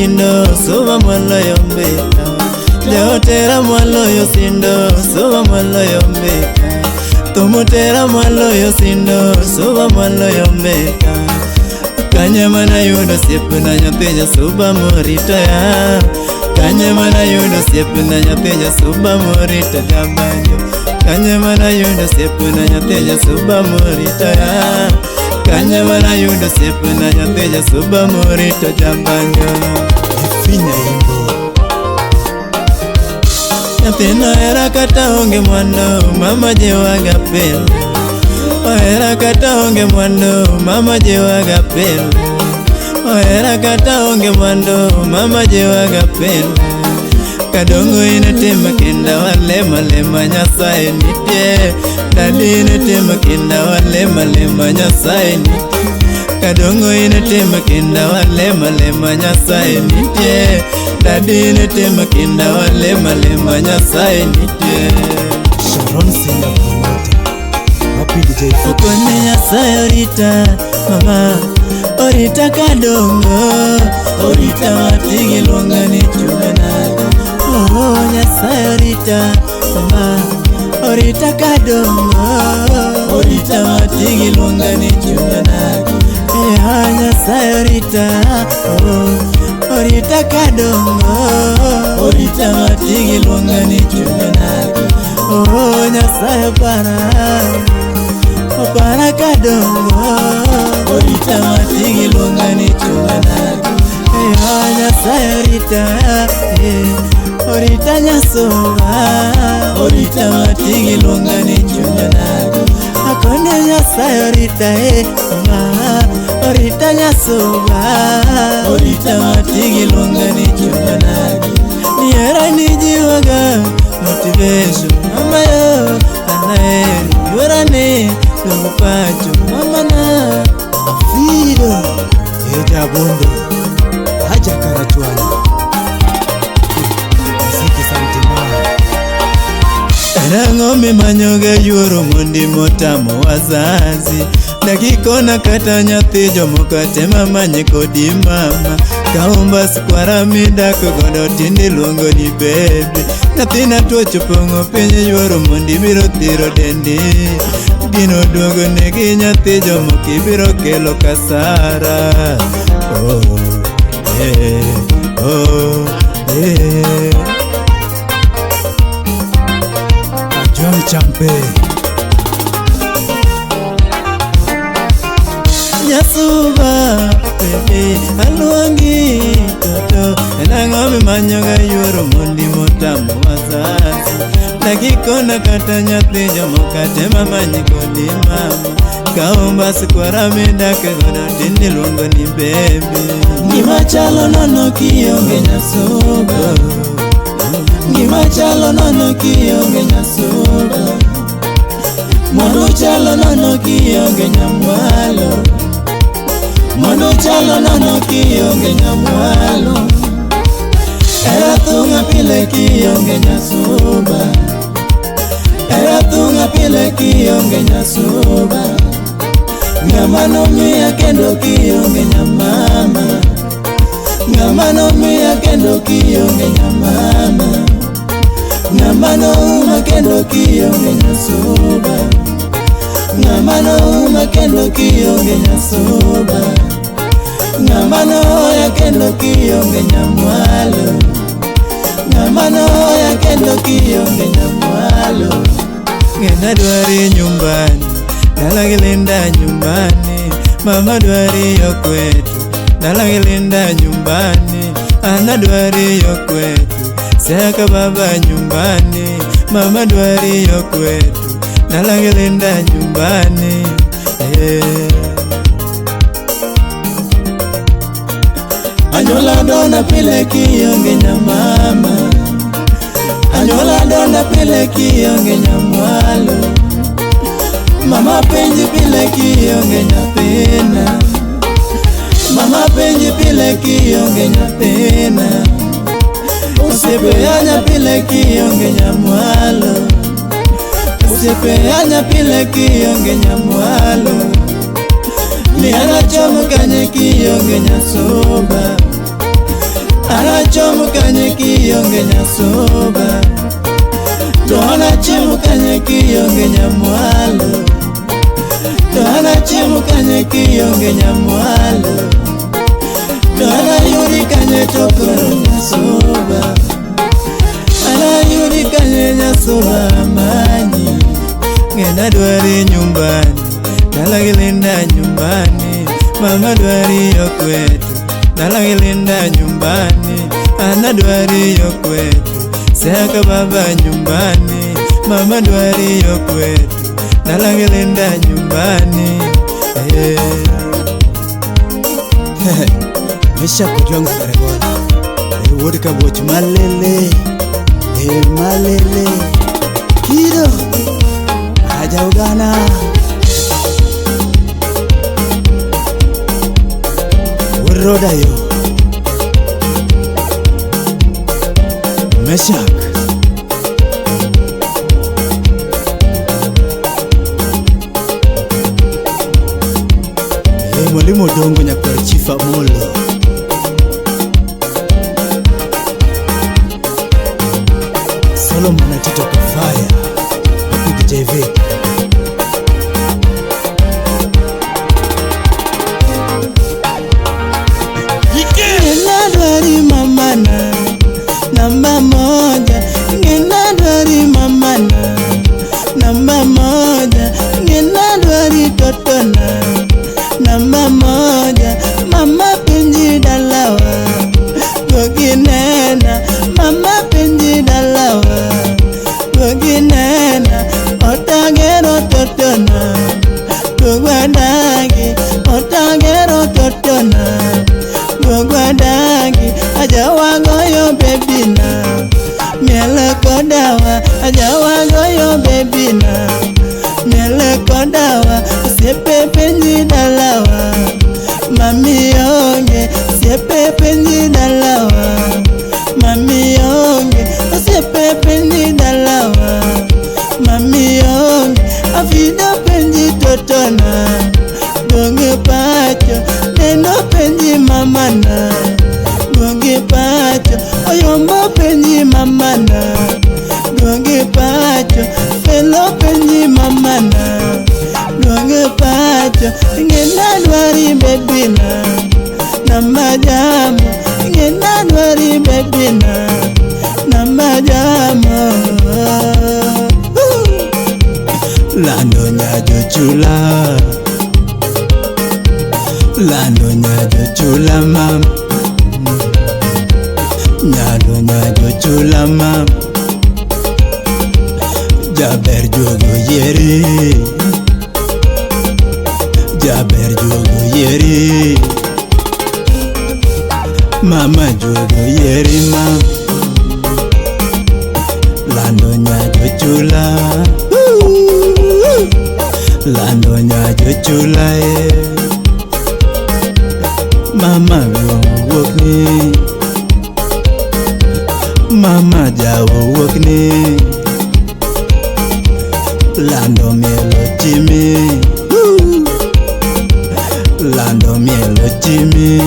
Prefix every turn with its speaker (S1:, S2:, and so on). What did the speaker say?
S1: sindo suba moloyo mbita. Jaotera moloyo sindo suba moloyo mbita. Tumutera moloyo sindo suba moloyo mbita. Kanye mana yudo osiepna nyathi jasuba morita ya. Kanye mana yudo osiepna nyathi jasuba morita jabanjo. Kanye mana yudo osiepna nyathi jasuba morita ya. Kanye mana yudo osiepna nyathi jasuba morita jabanjo.
S2: Finya imbo.
S1: Nyathino hera kata onge mwandu, mama jiwaga pile. Ohera kata onge mwandu, mama jiwaga pile. Ohera kata onge mwandu, mama jiwaga pile. Kadongo inetimo kinda walema lema Nyasaye nitie. Dadi inetimo kinda walema lema Nyasaye nitie. Kadongo inetimo kinda walema lema Nyasaye nitie. Dadi inetimo kinda walema lema Nyasaye nitie.
S2: Sharon Singer promoter. Happy DJ Fox.
S1: Okone Nyasaye orita mama, orita kadongo, orita matigi luonga ni chunga nade. Oh Nyasaye orita mama, orita kadongo, orita matigi luonga ni chunga nade. Eh Nyasaye orita, oh orita kadongo, orita matigi luonga ni chunga nade. Oh Nyasaye para opara kadongo, orita matigi luonga ni chunga nade. Eh Nyasaye orita, eh orita nyasuba, orita matigi luonga ni chunga nade. Akonde Nyasaye orita, eh mama, orita nyasuba, orita matigi luonga ni chunga nade. Niera ni jiwaga motivation mama yo anaeri yorane dogo pacho mama na
S2: Afido. Eja Bondo. Haja Karachuani. Muziki Santimana.
S1: Nang'o mimanyoga yuoro mondi motamo wazazi. Dakikona kata nyathi jomoko tema manye kodi mama. Kaumba skwara midako godo tindi luongo ni baby. Nyathina tuocho pong'o piny yuoro mondi biro thiro dendi. Gino duogo negi nyathi jomoko ibiro kelo kasara. Oh, eh, oh, eh.
S2: John Champe.
S1: Nyasuba, baby, aluongi toto. Nang'o mimanyoga yuoro mondi motamo wazazi. Dakikona kata nyathi jomoko tema manye kodi mama. Kaumba sikwara midake godo tindi luongo ni baby. Gima chalo nono kionge nyasuba. Gima chalo nono kionge nyasuba. Mwandu chalo nono kionge nyamwalo. Mwandu chalo nono kionge nyamwalo. Era thunga pile kionge nyasuba. Era thunga pile kionge nyasuba. Ng'ama nomiya kendo kionge nyamama. Ng'ama nomiya kendo kionge nyamama. Ng'ama nouma kendo kionge nyasuba. Ng'ama nouma kendo kionge nyasuba. Ng'ama nohoya kendo kionge nyamwalo. Ng'ama nohoya kendo kionge nyamwalo. Ng'ena dwari nyumbani, dala gilinda nyumbani. Mama dwari yo kwetu, dala gilinda nyumbani. Ana dwari yo kwetu, seka baba nyumbani. Mama dwari yo kwetu, dala gilinda nyumbani. Eh. Anyuola dona pile kionge nyamama. Anyuola dona pile kionge nyamwalo. Mama penji pile kionge nyathina. Mama penji pile kionge nyathina. Osiepe yanya pile kionge nyamwalo. Osiepe yanya pile kionge nyamwalo. Ni anachomo kanye kionge nyasuba. Anachom kanye kionge nyasoba. To anachom kanye kionge nyamwalo. To anachom kanye kionge nyamwalo. To anayudi kanye tokoro nyasoba. Anayudi kanye nyasoba amanyi. Ngena dwari nyumbani, dalagilinda nyumbani. Mama dwari yo kwetu, dalagilinda nyumbani. Ana dwari yo kwetu, seka baba nyumbani. Mama dwari yo kwetu, dalagilinda nyumbani. Hey.
S2: Mesha kujwangu karegola. Wuod kabuoch malele, malele. Kido aja ugana. Wuroda yo. Meshak. Mwalimu Odongo nyakwar Chief Amolo. Solomon Atito Kafaya, DJ Vic.
S1: Ngena dwari mamana namba moja. Ngena dwari mamana namba moja. Ngena dwari totona namba moja. Mama penji dalawa goginena. Mama penji dalawa goginena. Otagero totona gogwadagi. Otagero totona gogwadagi. Ajawa goyo bebina miele kodawa. Ajawa goyo bebina miele kodawa. Osiepe penji dalawa mami onge. Osiepe penji dalawa mami onge. Osiepe penji dalawa mami onge. Afido penji totona gonge pacho. Neno penji mamana gonge pacho. Oyombo penji mamana gonge pacho. Felo penji mamana gonge pacho. Ngena dwari bebina namba jamo. Ngena dwari bebina namba jamo. Lando nyajo chula. Lando nyajo chula mam. Nyalo nyajo chula mam. Jaber juogo yieri. Jaber juogo yieri. Mama juogo yieri mam. Lando nyajo chula. Lando nyajo chula e. Mama wuok ni. Mama jawo wuok ni. Lando mielo chimi. Lando mielo chimi.